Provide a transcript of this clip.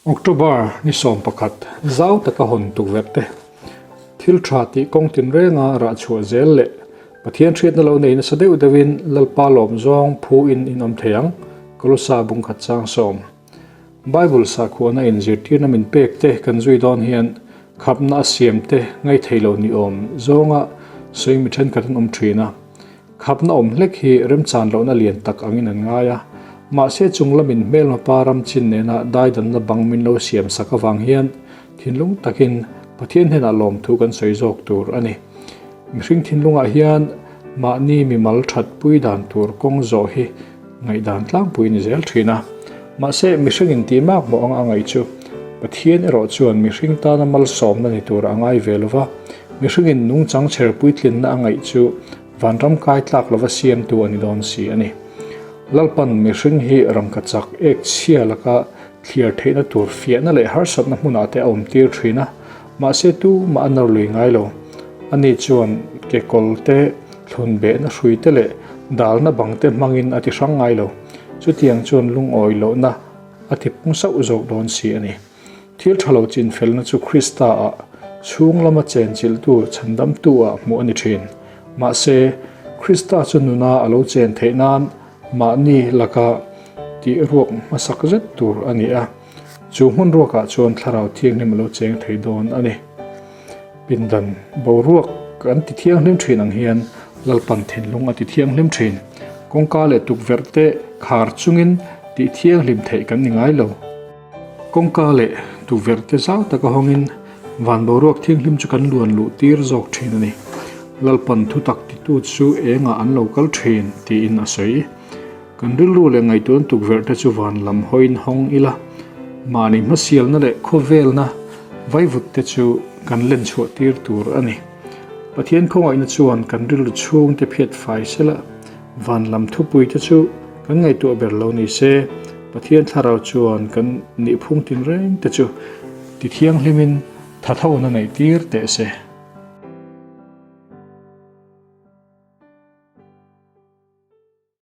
October ni 11 zau taka hawn tukverh te thil tha tih kawng tinrenga rah chhuah zel leh Pathian hriatna lo nei nasa deuh deuhin Lalpa lawm zawng phu in in awm thei ang, Kolosa bungkhat chang sawm. Bible sakhuana in zirtirna min pek te kan zui dawn hian khapna a siam te ngaithei lo ni awm zawnga sawi mi thenkhat an awm thin a. Khapna awm hlek hi remchan lohna lian tak angin an ngai a, mahse chung lamin hmelma pa ram chin nena daidanna bang min lo siam sak avang hian thinlung takin Pathian hnenah lawmthu kan sawi zawk tur a ni. Mihring thinlungah hian mahni mimal thatpui dan tur kawng zawh hi ngaihdan tlangpui ni zel thin a. Mahse mihring intih mak mawh anga a ngaih chu Pathian erawh chuan mihring tana malsawmna ni tur a ngai ve lova, mihringin nungchang chher puitlinna a ngaih chu vanram kai tlak lova siamtu a ni dawn si a ni. Lalpan mihring hi rangka chak ek chhia laka thliar theihna tur fiahna leh harsatna hmunah te a awm tir thin a, mahse tumah a nawr lui ngai lo. Ani chuan kekawl te, thlun behna hrui te leh dalna bang te hmangin a ti hrang ngai lo. Chutiang chuan lungawi lohna a ti pung sauh zawk dawn si a ni. Thil tha lo chinfelna chu Krista-ah chhung lama chenchilhtu chhandamtu-ah hmuh a ni thin. Mahse, Krista chu nuna a lo chen theih nan mahni laka tih ruak hmasak zet tur a ni a. Chu hmun ruakah chuan Thlarau Thianghlim a lo cheng thei dawn a ni. Pindan boruak kan ti thianghlim thin ang hian Lalpan thinlung a ti thianghlim thin. Kawngka leh tukverh te khar chungin tih thianghlim theih kan ni ngai lo. Kawngka leh tukverh te zau taka hawngin van boruak thianghlim chu kan luan luh tir zawk thin a ni. Lalpan thutak titu chu engah an lo kal thin tiin a sawi. Kan rilru leh ngaihtuahna tukverh te chu van lam hawiin hawng ila, mahni hmasialna leh khawvelna vaivut te chu kan len chhuah tir tur a ni. Pathian khawngaihna chuan kan rilru chhung te phiat fai sela, van lam thupui te chu kan ngaihtuah ber lo ni se, Pathian thlarau chuan kan nihphung tinreng te chu tithianghlimin thathona neih tir teh se.